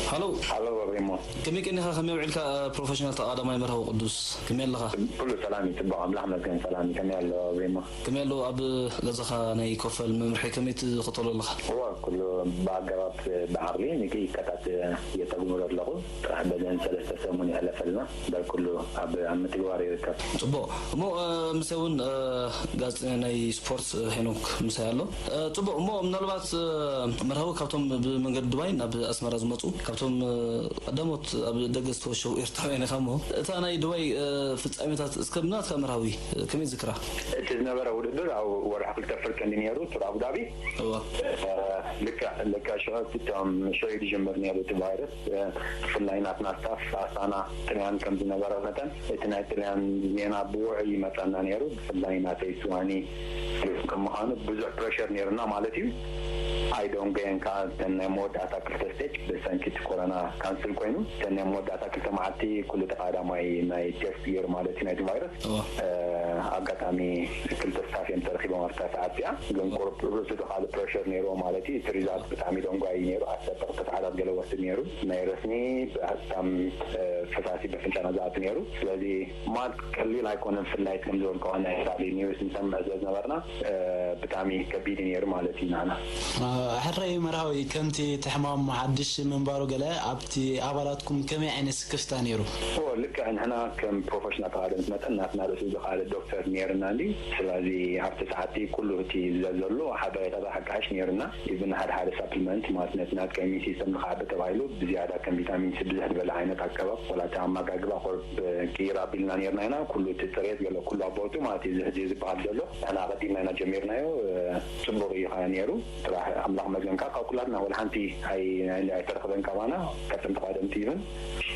ሃሎ። ሃሎ፣ ኣብሬሞ። ከመይ ቀኒኻ? ከመይ ውዒልካ? ፕሮፌሽናል ተቓዳማይ መርሃዊ ቅዱስ፣ ከመይ ኣለኻ? ኩሉ ሰላም እዩ፣ ጽቡቕ፣ ኣምላኽ መስገን ሰላም እዩ። ከመይ ኣሎ ኣብሬሞ? ከመይ ኣሎ ኣብ ገዛኻ? ናይ ኮፈል መምርሒ ከመይ ትኽተሎ ኣለኻ? እዋ፣ ኩሉ ብኣገባብ ብዓቕሊ ንቂ ይከታት እየተግብሮ ኣለኹ። ጥራሕ በዘን ሰለስተ ሰሙን ይሕለፈልና። እምበር ኩሉ ኣብ ኣብ ምትግባር ይርከብ። ጽቡቕ። እሞ ምሳይ እውን ጋዜጠኛ ናይ ስፖርት ሄኖክ ምሳይ ኣሎ። ጽቡቕ። እሞ ምናልባት መርሃዊ ካብቶም ብመንገዲ ዱባይ ናብ ኣስመራ ዝመጹ ካብቶም ቀዳሞት ኣብ ደገ ዝተወሸቡ ኤርትራውያን ኢኻ እሞ እታ ናይ ዱባይ ፍጻሜታት እስከ ብናትካ መርሃዊ ከመይ ዝክራ? እቲ ዝነበረ ውድድር ኣብ ወርሒ ክልተ ፍርቂ እንዲ ነይሩ ቱር ኣቡዳቢ። እዋ። ልክዕ ልክዕ ሽዑ እቶም ሽዑ እዩ ዝጅምር ነይሩ እቲ ቫይረስ። ብፍላይ ናትና ስታፍ ኣስታና ጥልያን ከም ዝነበረ መጠን እቲ ናይ ጥልያን ዜና ብውዑይ ይመፀና ነይሩ። ብፍላይ ናተይ ስዋኒ ከም ምዃኑ ብዙሕ ፕረሸር ነይሩና ማለት እዩ። ኣይዶንገየን ከዓ እተን ናይ መወዳእታ ክልተ ስቴጅ ብሰንኪ እቲ ኮሮና ካንስል ኮይኑ እተን ናይ መወዳእታ ክልተ መዓልቲ ኩሉ ተቃዳማይ ናይ ቴስት ገይሩ ማለት እዩ ናይቲ ቫይረስ። ኣጋጣሚ ክልተ ስታፍ እዮም ተረኪቦም ኣብታ ሰዓት እዚኣ። ግን ቁሩብ ርእሱ ዶ ካልእ ፕረሸር ነይርዎ ማለት እዩ። እቲ ሪዛልት ብጣዕሚ ደንጓይ እዩ ነይሩ። ዓሰርተ ክልተ ሰዓታት ገለ ወስድ ነይሩ። ናይ ረስኒ ብሃብታም ፈሳሲ በፍንጫና ዝኣቱ ነይሩ። ስለዚ ማት ቀሊል ኣይኮነን። ፍላይት ከም ዝበልኩ ናይ ኢጣሊ ኒውስ ንሰምዕ ስለ ዝነበርና ብጣዕሚ ከቢድ እዩ ነይሩ ማለት እዩ ንዓና። ሕራይ መርሃዊ፣ ከምቲ እቲ ሕማም ሓድሽ ምንባሩ ገለ ኣብቲ ኣባላትኩም ከመይ ዓይነት ስክፍታ ነይሩ? እወ፣ ልክዕ። ንሕና ከም ፕሮፌሽናል ተቓደምቲ መጠን ናትና ርእሱ ዝኸኣለ ዶክተር ነይርና እንዲ። ስለዚ ኣብቲ ሰዓቲ ኩሉ እቲ ዘዘሎ ሓበሬታታት ሓቃሽ ነይርና። ኢቭን ሓደ ሓደ ሳፕሊመንት ማለት ነቲ ናትካ ኢሚን ሲስተም ንኸዓቢ ተባሂሉ ብዝያዳ ከም ቪታሚን ሲ ብዝሕ ዝበለ ዓይነት ኣገባብ ወላ እቲ ኣመጋግባ ቁሩብ ቅይር ኣቢልና ነይርና ኢና። ኩሉ እቲ ፅሬት ገለ ኩሉ ኣብ ቦቱ ማለት እዩ። እዚ ሕጂ ዝበሃል ዘሎ ንሕና ኣቐዲምና ኢና ጀሚርናዮ። ፅቡቕ እዩ ከዓ ነይሩ። ጥራሕ ኣምላኽ መስገን ከዓ ካብ ኩላትና ወላ ሓንቲ ኣይ- ኣይተረኽበን ካባና ካብቶም ተቓደምቲ ኢቭን።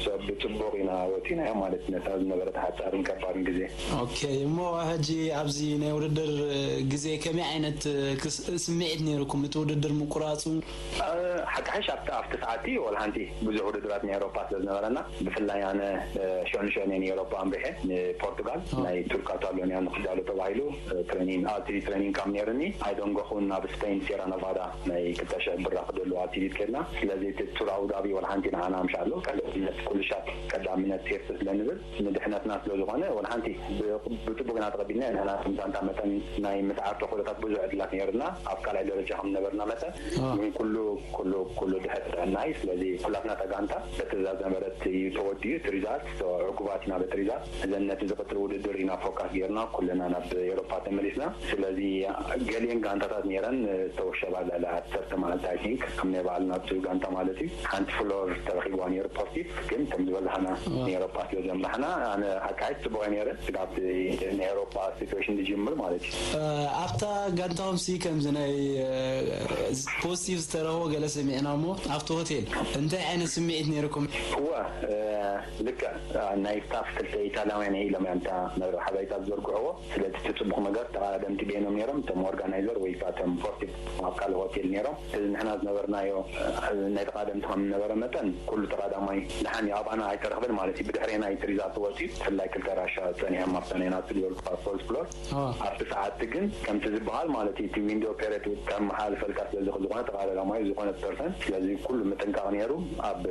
So ብፅቡቕ ኢና ወፂናዮ ማለት ነታ ዝነበረት ሓፃርን ከባድን ግዜ። ኦኬ፣ እሞ ሕጂ ኣብዚ ናይ ውድድር ግዜ ከመይ ዓይነት ክስ- ስምዒት ነይርኩም? እቲ ውድድር ምቁራፁ? ሓቂ ሓሽ ኣብቲ ኣብቲ ሰዓቲ ወላ ሓንቲ ብዙሕ ውድድራት ናይ ኤውሮፓ ስለ ዝነበረና ብፍላይ ኣነ ሽዑ ንሽዑ ናይ ኤውሮፓ ኣምሪሐ ንፖርቱጋል ናይ ቱር ካታሎኒያ ንክዳሎ ተባሂሉ ትሬኒንግ ኣልቲዲ ትሬኒንግ ካምፕ ነይሩኒ። ኣይደንገኹን ናብ ስፔን ሴራ ነቫዳ ናይ ክልተ ሽሕ ብራ ክደሉ ኣልቲዲ ከድና። ስለዚ እቲ ቱር ኣቡዳቢ ወላ ሓንቲ ንዓና ኣምሻ ኣሎ ቀዳምነት ኩሉ ሻት ቀዳምነት ቴስት ስለ ንብል ንድሕነትና ስለ ዝኾነ ወላ ሓንቲ ብፅቡቅ ኢና ተቐቢልና። ንሕና ከም ጋንታ መጠን ናይ ምስዓር ተኽእሎታት ብዙሕ ዕድላት ነይርና ኣብ ካልኣይ ደረጃ ከም ነበርና መጠን ግን ኩሉ ኩሉ ኩሉ ድሕሪ ጥዕናይ ስለዚ ኩላትና ተጋንታ በቲ ትእዛዝ ነበረት እዩ ተወዲኡ እቲ ሪዛልት ዕጉባት ኢና በቲ ሪዛልት እዘን ነቲ ዝቕፅል ውድድር ኢና ፎካስ ጌርና ኩልና ናብ ኤሮፓ ተመሊስና ስለዚ ገሊአን ጋንታታት ነይረን ዝተወሸባ ልዕሊ ዓሰርተ መዓልቲ I think ከም ናይ ባዕልና ኣብቲ ጋንታ ማለት እዩ ሓንቲ ፍሎር ተረኺብዋ ነይሩ ፖስቲቭ ግን ከም ዝበላህና ንኤሮፓ ስለ ዘምራሕና ኣነ ሓቃይ ፅቡቅ ነይረ ስጋብ ናይ ኤሮፓ ሲትዌሽን ዝጅምር ማለት እዩ ኣብታ ጋንታኹም ሲ ከምዚ ናይ ፖዚቲቭ ዝተረኽቦ ገለ ሰሚዕና እሞ ኣብቲ ሆቴል እንታይ ዓይነት ስምዒት ነይርኩም? እወ ልክዕ ናይ ስታፍ ክልተ ኢታልያውያን እየ ኢሎም እዮም እታ መርበብ ሓበሬታ ዝዘርግሕዎ ስለቲ እቲ ፅቡቕ ነገር ተቓዳደምቲ በይኖም ነይሮም እቶም ኦርጋናይዘር ወይ ከዓ እቶም ፖርቲቭ ኣብ ካልእ ሆቴል ነይሮም እዚ ንሕና ዝነበርናዮ ናይ ተቓደምቲ ከም ዝነበረ መጠን ኩሉ ተቓዳማይ ደሓን እዩ ኣባና ኣይተረኽበን ማለት እዩ ብድሕሬና እዩ እቲ ሪዛልት ወፂኡ ብፍላይ ክልተ ራሻ ፀኒሖም ኣብታ ናይ ናቱ ዝበልኩ ፋስት ፎልስ ፍሎር ኣብቲ ሰዓት ግን ከምቲ ዝበሃል ማለት እዩ እቲ ዊንዶ ፔሬት ከመሓላልፈልካ ስለዚ ዝኾነ ተቓዳዳማይ ዝኾነ ፐርሰን ስለዚ ኩሉ ምጥንቃቕ ነይሩ ኣብ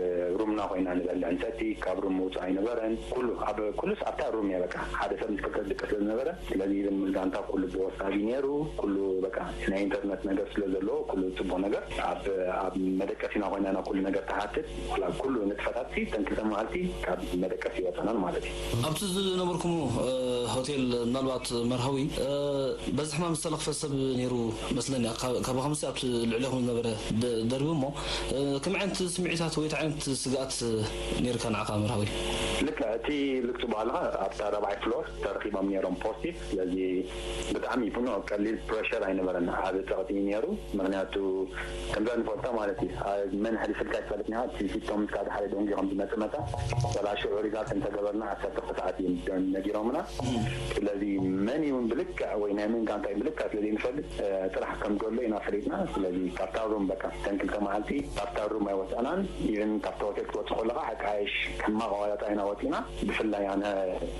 ሩምና ኮይና ንበልዕ ንሰቲ ካብ ሩም ምውፃእ ኣይነበረን ኩሉ ኣብ ኩሉስ ኣብታ ሩም እየ በቃ ሓደ ሰብ ምስ ክልተ ደቂ ስለ ዝነበረ ስለዚ ኢቨን ምስ ጋንታ ኩሉ ብወሳቢ ነይሩ ኩሉ በቃ ናይ ኢንተርነት ነገር ስለ ዘለዎ ኩሉ ፅቡቅ ነገር ኣብ ኣብ መደቀሲና ኮይና ኢና ኩሉ ነገር ትሓትት ዋላ ኩሉ ንጥፈታት ሲ ተን ክልተ መዓልቲ ካብ መደቀሲ ይወፀናል ማለት እዩ ኣብቲ ዝነበርኩሙ ሆቴል ምናልባት መርሃዊ በዚ ሕማም ዝተለኽፈ ሰብ ነይሩ መስለኒ ካብ- ካባኹም ሲ ኣብቲ ልዕሌኹም ዝነበረ ደ- ደርቢ እሞ ከመይ ዓይነት ስምዒታት ወይ እንታይ ዓይነት ስግኣት ነይርካ ንዓኻ መርሃዊ ልክዕ እቲ ልክቱ ባህልኻ ኣብታ ራብዓይ ፍሎር ተረኺቦም ነይሮም ፖስቲቭ ስለዚ ብጣዕሚ ፍኑዕ ቀሊል ፕረሸር ኣይነበረን። ዓቢ ጸቕጢ እዩ ነይሩ። ምኽንያቱ ከምዛ ንፈልጦ ማለት እዩ። ኣብ መን ሕሊፍልካ ይፈልጥ ኒኻ፣ እቲ ሲስተም ምስ ሓደ ሓደ ደንጉ ከም ዝመጽእ መጣ፣ ወላ ሽዑ ሪዛልት እንተገበርና ዓሰርተ ክልተ ሰዓት እዮም ደ-፣ ነጊሮምና። ስለዚ መን እውን ብልክዕ ወይ ናይ መን ጋንታ እዩ ብልክዕ ስለ ዘይንፈልጥ፣ እ፣ ጥራሕ ከም ዘሎ ኢና ፈሊጥና። ስለዚ ካብታ ሩም በቃ እተን ክልተ መዓልቲ ካብታ ሩም ኣይወጻናን። ኢቨን ካብቲ ሆቴል ክትወጽእ ከለኻ ሓቃይሽ ሕማቕ ኣዋጣጣ ኢና ወጺና። ብፍላይ ኣነ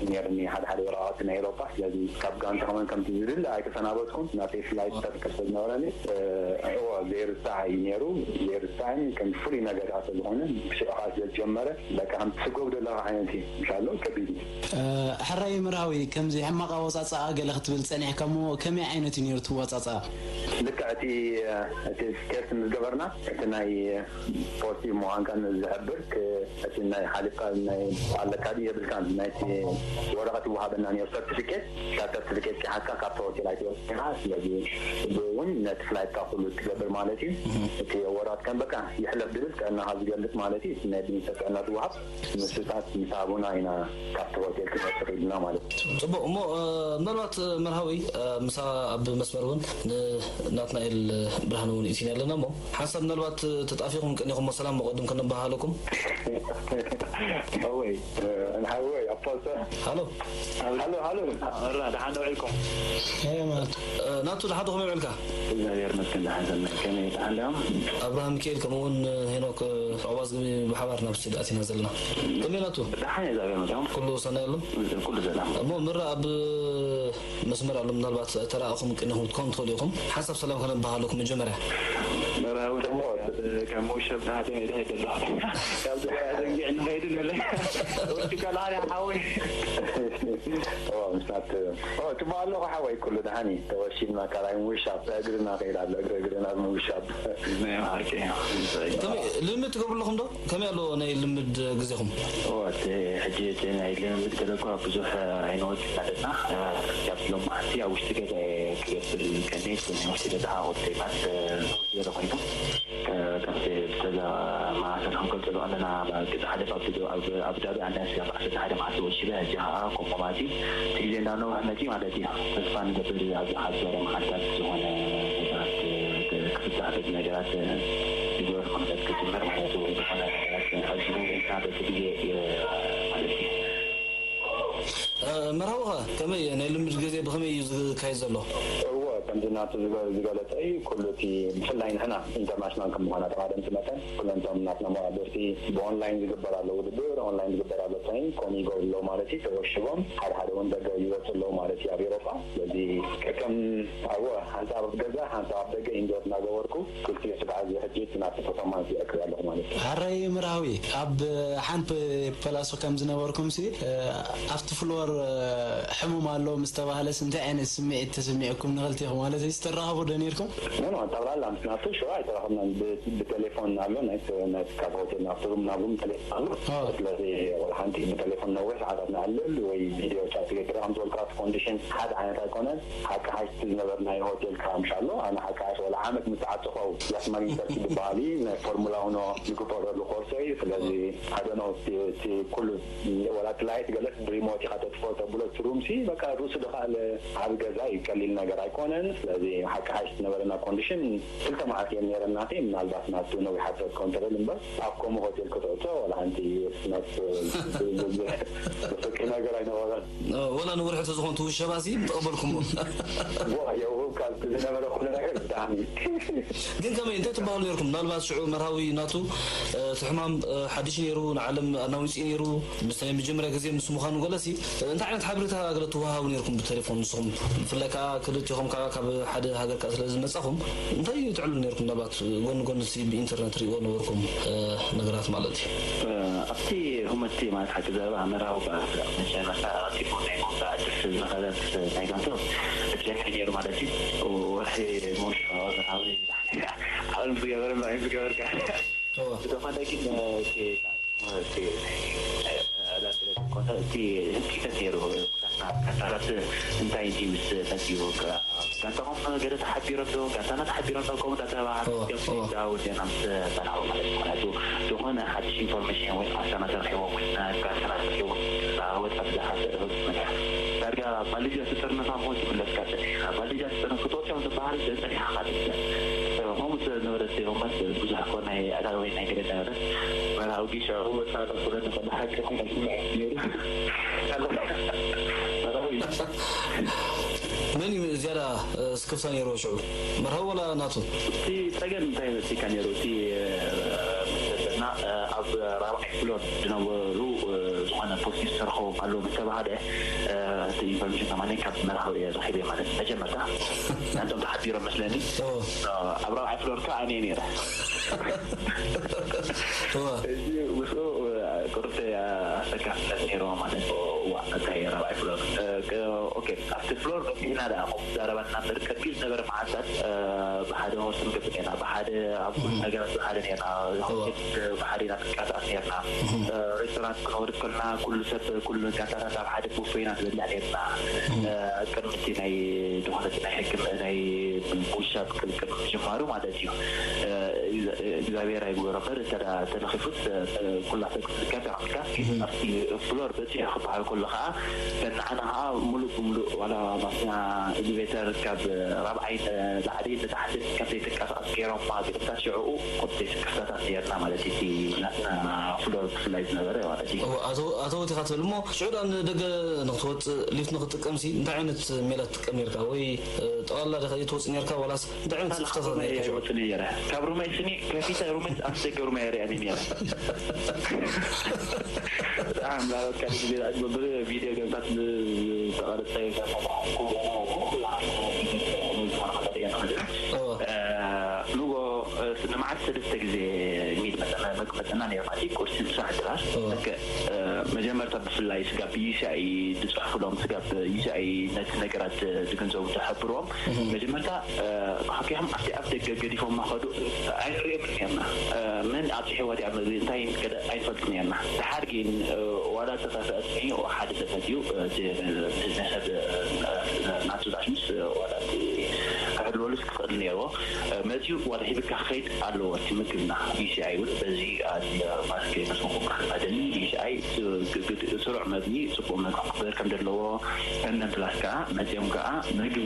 ነይርኒ ሓደ ሓደ ወረቓቕቲ ናይ ኤውሮጳ። ስለዚ ካብ ጋንታ ከመን ከምቲ ዝድለ ኣይተሰናበትኩን። ናተይ ፍላይት ተጥቀስ ዝነበረኒ፣ እ፣ እዎ፣ ዘይርሳዕ እዩ ነይሩ። ዘይርሳዕን ከም ፍሉይ ነገር ስለ ዝኾነ፣ ብሽዑ ከዓ ስለ ዝጀመረ፣ በቃ ከም ትስጎግ ዘለኻ ዓይነት እዩ። ምሻሎ ከቢድ እዩ። እ፣ ሕራይ ምርሃዊ፣ ከምዚ ሕማቕ ኣወጻጽኣ ገለ ክትብል ጸኒሕካ እሞ፣ ከመይ ዓይነት እዩ ነይሩ እቲ ኣወጻጽኣ? ልክዕ እቲ፣ እ፣ እቲ ስኬት ምስ ገበርና፣ እቲ ናይ ፖዚቲቭ ምዃንካ ዝሕብር ክ-፣ እቲ ናይ ሓሊፍካ ናይ ኣለካ ድዩ የብልካን፣ ናይቲ ወረቐት ይወሃበና ነይሩ፣ ሰርቲፊኬት። እታ ሰርቲፊኬት ኪሓካ ካብቲ ሆቴል ኣይትወፅእን ኢኻ። ስለዚ እውን ነቲ ፍላይትካ ኩሉ ትገብር ማለት እዩ። እቲ ወረቐት ከም በቃ ይሕለፍ ድብል ጥዕናኻ ዝገልጽ ማለት እዩ። እቲ ናይ ሚኒስተር ጥዕና ዝወሃብ ንሱታት ምስ ሃቡና ኢና ካብቲ ሆቴል ክንወፅእ ኢልና ማለት እዩ። ጽቡቕ እሞ፣ እ፣ ምናልባት፣ እ፣ መርሃዊ፣ እ፣ ምሳ ኣብ መስመር እውን ንናትናኤል ብርሃን እውን ኢቲና ኣለና እሞ፣ ሓንሳብ ምናልባት ተጣፊኹም ቀኒኹም ሰላም መቐድም ከነባሃለኩም። ሓወይ፣ እ፣ ሓወይ፣ ኣፖስቶ። ሃሎ። ሃሎ፣ ሃሎ። ኣራ፣ ደሓን ውዒልኩም? ኤ፣ ማለት። እ፣ ናቱ፣ ደሓን ዶ ከመይ ውዒልካ? እግዚኣብሔር ይመስገን፣ ደሓን ሰናይ። ከመይ፣ ደሓን ዲኹም? ኣብርሃም ሚካኤል፣ ከምኡ እውን ሄኖክ፣ እ፣ ዑቕባዝግቢ ብሓባር ናብ ስቱዲዮ ኣቲና ዘለና። ከመይ ናቱ? ደሓን እየ፣ እግዚኣብሔር ይመስገን። ኩሉ ሰናይ ኣሎ? ኩሉ ሰላም። እሞ ምራ ኣብ መስመር ኣሎ፣ ምናልባት ተራእኹም ቅድሚኹም ክትኮኑ ትኽእሉ ኢኹም። ሓንሳብ ሰላም ከነባሃለኩም መጀመርያ። መርሃዊ ደሞ ካብ መውሸብ ናሃደ ድሕድ ኣሎ። ካብ ዝገ-፣ ዘንጊዕ ንኸይድ ንብለ። ወዲ ካልኣርያ ሓወይ። ኦ፣ ምስናት፣ ኦ፣ ጽቡቕ ኣለኹ ሓወይ፣ ኩሉ ደሓን እዩ። ተወሺብና ካልኣይ ምውሻብ፣ እግርና ከይድ ኣሎ፣ እግሪ እግርና ምውሻብ። ናይ ሓቂ። ከመይ፣ ልምምድ ትገብሩ ኣለኹም ዶ? ከመይ ኣሎ ናይ ልምድ ግዜኹም? ኦ፣ እቲ ሕጂ እቲ ናይ ልምምድ ገለ እኳ ብዙሕ ኣይንወድን ኣለና። እ፣ ያው ሎማዓንቲ ኣብ ውሽጢ ገዛ እየ ክገብር ቀኒየ። ናይ ውሽጢ ገዛ ሓቆት ዘይማት፣ እ፣ ገለ ኮይኑ፣ እ፣ ከምቲ ብተዛ ማእሰር ክንገልጸሉ ኣለና፣ ኣብ ገዛ ሓደ ኣብ፣ ኣብ፣ ኣብ ዳቢ ኣንዳንስ ኣብ ዓሰርተ ሓደ መዓልቲ ወሺበ፣ ሕጂ ኸዓ ከምኡ ማለት እዩ። እቲ ግዜ እንዳነውሐ መጺኡ ማለት እዩ። ተስፋ ንገብር ኣብ ዝሓጸረ መዓልታት ዝኾነ ነገራት፣ እ፣ ክፍታሕ በዚ ነገራት፣ እ፣ ዝግበር ኩነታት ክጅምር ማለት እዩ። ዝኾነ ነገራት ሕጂ ኢልና በቲ ግዜ፣ እ፣ ማለት እዩ። እ፣ መርሃዊ ኸ ከመይ፣ ናይ ልምድ ግዜ ብኸመይ እዩ ዝካየድ ዘሎ? እወ፣ ከምዚ ናቱ ዝገ-፣ ዝገለጸ እዩ። ኩሉ እቲ ብፍላይ ንሕና ኢንተርናሽናል ከም ምዃና ተባህለ እንትመጠን፣ ኩለንቶም ናትና መቓብርቲ ብኦንላይን ዝግበር ኣሎ ውድድር፣ ኦንላይን ዝግበር ኣሎ ትሬኒንግ፣ ከምኡ ይገብሩ ኣለዉ ማለት እዩ። ተወሽቦም ሓደ ሓደ እውን ደገ ይወፁ ኣለዉ ማለት እዩ ኣብ ኤውሮጳ። ስለዚ ከከም ኣብኡ ሓንሳብ ኣብ ገዛ፣ ሓንሳብ ኣብ ደገ ኢንዶር እናገበርኩ ክልቲኡ ስራሕ እዚ ሕጂ እቲ ናቱ ፐርፎርማንስ የእክብ ኣለኹ ማለት እዩ። ሕራይ ምርሃዊ፣ ኣብ ሓንቲ ፐላሶ ከም ዝነበርኩም ሲ፣ እ፣ ኣብቲ ፍሎር፣ እ፣ ሕሙም ኣሎ ምስ ተባህለስ እንታይ ዓይነት ስምዒት ተሰሚዕኩም ንኽልቲኹም? ማለት እዩ፣ ዝተራኸቡ ዶ ነይርኩም? ኖ፣ ኖ፣ ጠቕላላ ምስ ናቱ ሽዑ ኣይተራኸብናን። ብ-፣ ብቴሌፎን ኣሎ፣ ናይ ተ-፣ ናይ ካብ ሆቴል ናብቲ ሩም ናብ ሩም ቴሌፎን ኣሎ። ኦ። ስለዚ ወላ ሓንቲ ብቴሌፎን ነዊሕ ሰዓታት ንዕልል ወይ ቪድዮ ቻት ይገብር። ከም ዝበልካ እቲ ኮንዲሽን ሓደ ዓይነት ኣይኮነን። ሓቂ ሓሽቲ ዝነበርናዮ ሆቴል ክራምሽ ኣሎ። ኣነ ሓቂ ሓሽ ወላ ዓመት ምስ ዓጸኸው ያስማኒ ኢንተርሲ ዝበሃል እዩ። ናይ ፎርሙላ ኡኖ ዝግበረሉ ኮርሶ እዩ። ስለዚ ሓደ ነው እቲ፣ እቲ ኩሉ ወላ እቲ ላይት ገለስ ብሪሞት ኢኻ ተጥፍኦ ተብሎ እቲ ሩም ሲ በቃ ርእሱ ድኻለ ዓቢ ገዛ እዩ። ቀሊል ነገር ኣይኮነን። ስለዚ ሓቂ ሓሽ ዝነበረና ኮንዲሽን ክልተ መዓልቲ እዮም ነይረን ናተይ። ምናልባት ናቱ ነዊሕ ሓፂር ክኸውን ትኽእል እምበር ኣብ ከምኡ ሆቴል ክትዕጾ ወላ ሓንቲ ስነት ፍቅሪ ነገር ኣይነበረን። እ፣ ወላ ንወርሒ ተዝኾን ትውሸባ ሲ ምተቐበልኩሞ። ዋ፣ ያው ካብ ዝነበረ ኩሉ ነገር ብጣዕሚ። ግን ከመይ፣ እንታይ ትበሃሉ ነይርኩም? ምናልባት ሽዑ መርሃዊ ናቱ፣ እ፣ እቲ ሕማም፣ እ፣ ሓድሽ ነይሩ፣ ንዓለም ኣናዊጺ ነይሩ፣ ምስ ናይ መጀመርያ ግዜ ምስ ምዃኑ ገለሲ፣ እ፣ እንታይ ዓይነት ሓበሬታ ገለ ትወሃሃቡ ነይርኩም ብቴሌፎን ንስኹም? ብፍላይ ከኣ ክልቲኹም ከኣ ካብ ሓደ ሃገር ከኣ ስለ ዝመጻኹም፣ እንታይ እዩ ትዕልሉ ነይርኩም? ምናልባት ጎኒ ጎኒ ሲ ብኢንተርነት ሪእዎ ነበርኩም፣ እ፣ ነገራት ማለት እዩ። እ፣ ኣብቲ ሁመቲ ማለት ሓቂ ዘረባ መርሃዊ በኣስ መጀመርታ ኣቐዲሙ ናይ ምውጻእ ዕድል ስለ ዝረኸበ ምስ ናይ ጋንቶ ጀሚሩ ነይሩ ማለት እዩ። ወርሒ ሙሉእ መርሃዊ ዓቕሊ ምስ ገበረ እምበር ኣይምስ ገበርካ። እወ። ብዝኾነ ግን፣ እ፣ እቲ፣ እቲ፣ እ፣ ዕላል ስለ ዝኾነ እቲ ህንኪተት ነይሩ። ካርታታት እንታይ እንዲ ምስ መፅኡ፣ ጋንታኹም ገለ ተሓቢሮም ዶ? ጋንታና ተሓቢሮም ዶ? ከምኡ እንዳተባሃሉ እወ፣ እዮም እወ። ዳውድ ዜና ምስ ጸናሑ ማለት እዩ። ምኽንያቱ ዝኾነ ሓድሽ ኢንፎርሜሽን ወይ ኣሳና ተረኺቦም ወይ ናይ ጋንታና ተረኺቦም፣ እ፣ ወጻኢ ዝሓሰ እህል መሪያ። ዳርጋ ኣብ ማሌዥያ ትጥርነፋ ሞ ትምለስካ ጸኒሕካ። ኣብ ማሌዥያ ትጥርነፍ ክትወጽኦም ዝበሃል ጸኒሕካ ትምለስ። ከምኡ ስለ ዝነበረ እምበር ብዙሕ ኮ ናይ ዕላል ወይ ናይ ገለ ነበረ። መርሃዊ ግን ሽዑ ወጻኢ ኩለ ንኸለ ሓቂ ኮይና ስምዕ ነይሩ። መርሃዊ መን እዩ ዝያዳ ስክፍታ ነይርዎ ሽዑ? መርሃዊ ዋላ ናቱ? እቲ ጸገም እንታይ መሲካ ነይሩ? እቲ እና ኣብ ራብዓይ ፍሎር ዝነበሩ ዝኾነ ፖስት ዝተረኸቦም ኣለዉ ዝተባሃለ እቲ ኢንፎርሜሽን ከማኒ ካብ መርሃዊ እየ ረኺበ ማለት እዩ። መጀመርታ ናንቶም ተሓቢሮም መስለኒ ኣብ ራብዓይ ፍሎር ከዓ ኣነ እየ ነይረ። እዚ ምስኡ ቁርሲ ኣሰካፍለት ነይርዎ ማለት እዩ። እዋ እንታይ ራብዓይ ፍሎር ኦኬ ኣብቲ ፍሎር በፂሕና ደኣ ኮፍ ዛረባና እምበር ከቢድ ዝነበረ መዓልታት ብሓደ ሆስት ንገብር ነርና፣ ብሓደ ኣብ ኩሉ ነገራት ብሓደ ነርና፣ ሆቴል ብሓደ ኢና ንንቀሳቀስ ነርና፣ ሬስቶራንት ክንወርድ ከለና ኩሉ ሰብ ኩሉ ጋንታታት ኣብ ሓደ ቡፌ ኢና ንበልዕ ነርና። ቅድሚ እቲ ናይ ዝኾነ ናይ ሕክም ናይ ውሻ ቅድሚ ምጅማሩ ማለት እዩ። እግዚኣብሔር ኣይግበሮ እምበር እንተ ተለኺፉስ ኩላ ሰብ ክትዝከር ተባሂልካ ኣብቲ ፍሎር በፂሑ ክበሃል ከሎ ከዓ ንዓና ከዓ ሙሉእ ብሙሉእ ዋላ ማኪና ኤሊቬተር ካብ ራብዓይ ንላዕሊ ንታሕቲ ከም ዘይትንቀሳቐስ ገይሮማ ግድታ ሽዕኡ ኮፕቴ ስክፍታታት ነርና ማለት እዩ። እቲ ናትና ፍሎር ብፍላይ ዝነበረ ማለት እዩ። ኣተወት ኢኻ ትብል እሞ ሽዑ ደኣ ንደገ ንክትወፅእ ሊፍት ንክትጥቀምሲ እንታይ ዓይነት ሜላ ትጥቀም ነርካ? ወይ ጠቕላላ ዲኻ ዘይትወፅእ ነርካ ዋላስ እንታይ ዓይነት ስክፍታታት ነርካ ሽዑ? ይወፅእ ነይረ ካብ ሩመይ ስኒ ከፊተ ሩመይ ኣፍደገ ሩመይ ሪኣኒ ነይረ። ብጣዕሚ ላበካ ግዜ ዝኣጅበብር ቪድዮ ገምታት ዝተቐረፀ ንጎ ንመዓት ሰለስተ ግዜ ሚድ መጠና መግመጠና ነይርና ቁርሲ ምሳሕ ድራር መጀመርታ ብፍላይ ስጋብ ዩሲኣይ ዝፅሕፉሎም ስጋብ ዩሲኣይ ነቲ ነገራት ዝግንዘቡ ዝሕብርዎም መጀመርታ ሓኪያም ኣብቲ ኣፍ ደገ ገዲፎም ማኸዱ ኣይንሪኦም ኔርና። መን ኣብፂሕዋ ዲኣ መግቢ እንታይ ገለ ኣይንፈልጥ ኔርና። ድሓር ግን ዋላ ተኸፍአት ሓደ ሰብ መፅዩ እቲ ሰብ ናቱ ዛሽምስ ዋላ ክሕልወሉስ ክኽእል ኔርዎ መፅዩ ዋላ ሂብካ ክኸይድ ኣለዎ እቲ ምግብና። ዩሲኣይ እውን በዚ ማስክ መስመኩም ክኽእል ዩሲኣይ ስሩዕ መግቢ ፅቡቅ መግቢ ክኽበር ከም ዘለዎ እነን ፕላስ ከዓ መፅኦም ከዓ መግቢ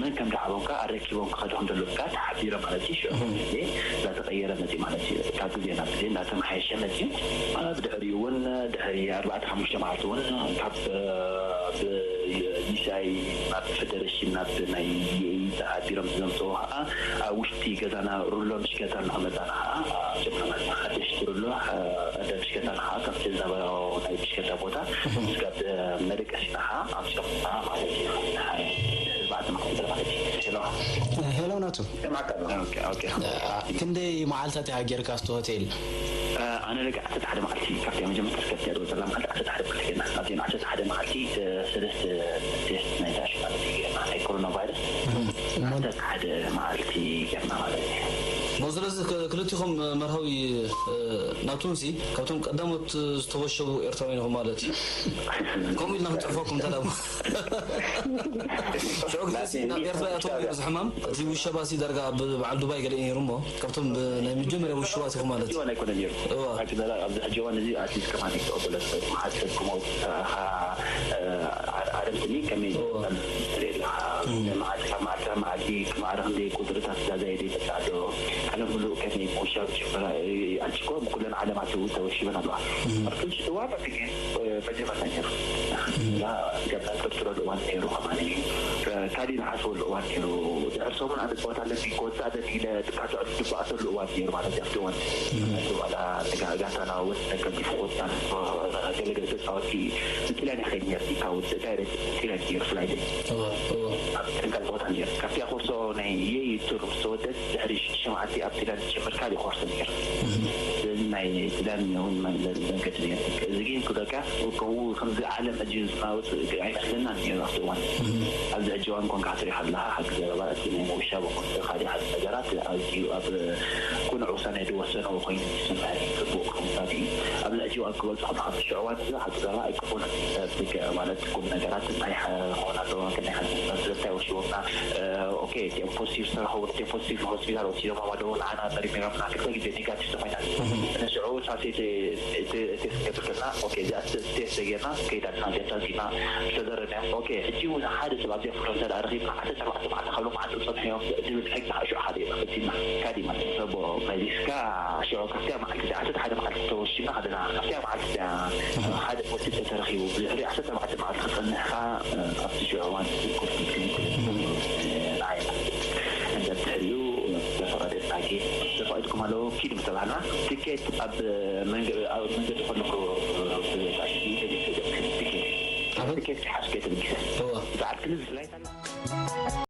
መን ከም ደሃቦም ከዓ ኣረኪቦም ክኸዱ ከም ዘለዎም ከዓ ተሓቢሮም ማለት እዩ። ሽዑ ግዜ እንዳተቀየረ መፅዩ ማለት እዩ። ካብ ግዜ ናብ ግዜ እንዳተመሓየሸ መፅዩ። ብድሕሪኡ እውን ድሕሪ ኣርባዕተ ሓሙሽተ መዓልቲ እውን ካብ ዩሲኣይ ናብ ፌደሬሽን ናብ ናይ ዩኤኢ ተሓቢሮም ዘምፅዎ ከዓ ኣብ ውሽጢ ገዛና ሩሎ ብሽከታ እናመፃና ከዓ ጀምረና ሓደሽቲ ሩሎ ቀደም ብሽከታ ከዓ ካብቲ ዝነበሮ ናይ ብሽከታ ቦታ ስጋብ መደቀሲና ከዓ ኣምፅኦምና ማለት እዩ። ህዝባትና ክፍል ማለት እዩ። ሄሎ ሄሎ ናቱ ይሰማዕካ ኣሎ። ኦኬ፣ ኦኬ። ክንደይ መዓልታት ኢኻ ጌርካ ኣብቲ ሆቴል? ኣነ ደቂ ዓሰርተ ሓደ መዓልቲ ካብቲ መጀመርታ ስከፍቲ ያደወ ዘላ መዓልቲ ዓሰርተ ሓደ መዓልቲ ጌርና ኣብዚን ዓሰርተ ሓደ መዓልቲ ሰለስተ ቴስት ናይ ዳሽ ማለት እዩ ጌርና ናይ ኮሮና ቫይረስ ዓሰርተ ሓደ መዓልቲ ጌርና ማለት እዩ። ሞ ስለዚ ክልቲኹም መርሃዊ ናቱንሲ ካብቶም ቀዳሞት ዝተወሸቡ ኤርትራውያን ኢኹም ማለት እዩ። ከምኡ ኢልና ክንፅሕፈኩም ተላ ሽዑ ግዜሲ ናብ ኤርትራ ያተው ነይሩ ዝሕማም እቲ ውሸባሲ ዳርጋ ኣብ በዓል ዱባይ ገለ ነይሩ እሞ ካብቶም ናይ መጀመርያ ውሽባት ኢኹም ማለት እዩ። ሆን ኣይኮነ ነይሩ እዋ። ኣብዚ ሕጂ እዋን እዚ ኣትሊስት ከማን ይተቐበለ ዝኽእል መዓት ሰብ ክመውት ተረኻ ዓለምትኒ ከመይ ትርኢ ኣለኻ? መዓት ካብ መዓት ካብ መዓልቲ ክማዕረ ክንደይ ቁፅርታት ዛዛየደ ይመፅእ ኣሎ? ዓለም ሙሉእ ከመይ ምውሻብ ጀመራ? ኣንቺ እኮ ኩለን ዓለማት ተወሺበን ኣለዋ። ኣብቲ ዋና ግን መጀመርታ ነይሩ ገባን ጥርጥረሉ እዋን ነይሩ ከማን እዩ። ካሊእ ዝሓስበሉ እዋን ነይሩ። ድሕር ሰሙን ኣነ ፀወታ ኣለኒ ክወፅእ ኣለኒ ኢለ ጥቃትዕሉ ዝበኣሰሉ እዋን ነይሩ ማለት እዩ። ኣብቲ እዋን ዋላ ጋታና እውን ቀልጢፉ ክወፅእ ኣለዎ። ገለገለ ተፃወትቲ ብጥልያን ይኸይድ ነይሩ ካብ ውፅእ ዳይሬክት ጥልያን ነይሩ ፍላይት ኣብ ጥንቃል ፀወታ ነይሩ ካብቲ ኮርሶ ናይ የይ ቱር ምስ ተወደት ድሕሪ ሽዱሽተ መዓልቲ ኣብ ኪዳን ዝጀምር ካሊእ ኮርስ ነይሩ። ስለዚ ናይ ኪዳን እውን መንገዲ ነይሩ። እዚ ግን ክብለካ ከምኡ ከምዚ ዓለም ሕጂ ዝናወፅ ኣይመስለናን ነይሩ ኣብቲ እዋን። ኣብዚ ሕጂ እዋን ኮንካ ክትሪኦ ከለካ ሓቂ ዘረባ እቲ ናይ ምውሻብ ኮንካ ካሊእ ሓደ ነገራት ኣዝዩ ኣብ ኩኑዕ ውሳነ ዝወሰነዎ ኮይኑ ዝስምዐኒ። ፅቡቅ ምሳሌ እዩ። ኣብዚ ሕጂ እዋን ክበፅሑ ንክትሽዕዋን እዚ ሓቂ ዘረባ ኣይቅቡልን። ብልክዕ ማለት ቁም ነገራት እንታይ ክኾን ኣለዎ ከመይ ሓንቲ ስለታይ ወሲቦምና ኦኬ እቲኦም ፖዚቲቭ ዝተረኸቡ እቲኦም ፖዚቲቭ ንሆስፒታል ወሲዶም ኣለዉ ንዓና መርሚሮምና ክልተ ግዜ ኔጋቲቭ ተኾይና። ንሽዑ ሳንሴት ቴስት ገብር ከለና ኦኬ እዚኣ ቴስት ተጌርና ከይዳ ሳንሴት ተዚና ዝተዘረና ኦኬ ሕጂ እውን ሓደ ሰብ ኣብዚኣ ፍሎ እንተ ረኺብና ዓሰርተ ኣርባዕተ መዓልቲ ካብ ሎም ዓዲ ፀንሑ እዮም ዝብል ሕጊ ሽዑ ሓደ እዩ ፈቲና ካዲ ማለት ሰብ መሊስካ ሽዑ ካብቲያ መዓልቲ እዚኣ ዓሰርተ ሓደ መዓልቲ ተወሲና ከለና ካብቲያ መዓልቲ እዚኣ ሓደ ሞቲቭ ተተረኺቡ ብድሕሪ ዓሰርተ ኣርባዕተ መዓልቲ ክፀንሕካ ኣብቲ ሽዑ እዋን ኮርቲት ክንክል ንዓይ እንደ ድሕሪኡ ዘፈቐደ ጌም ዘፈቐድኩም ኣለዉ ኪዱ ምተባህልና ትኬት ኣብ መንገ- ኣብ መንገዲ ከለኩ ብታክሲ ገዚእ ትኬት ኣበይ? ትኬት ክሓዝ ከይተበጊሰ እዋ። ብዓልቲ ንዝፍላይ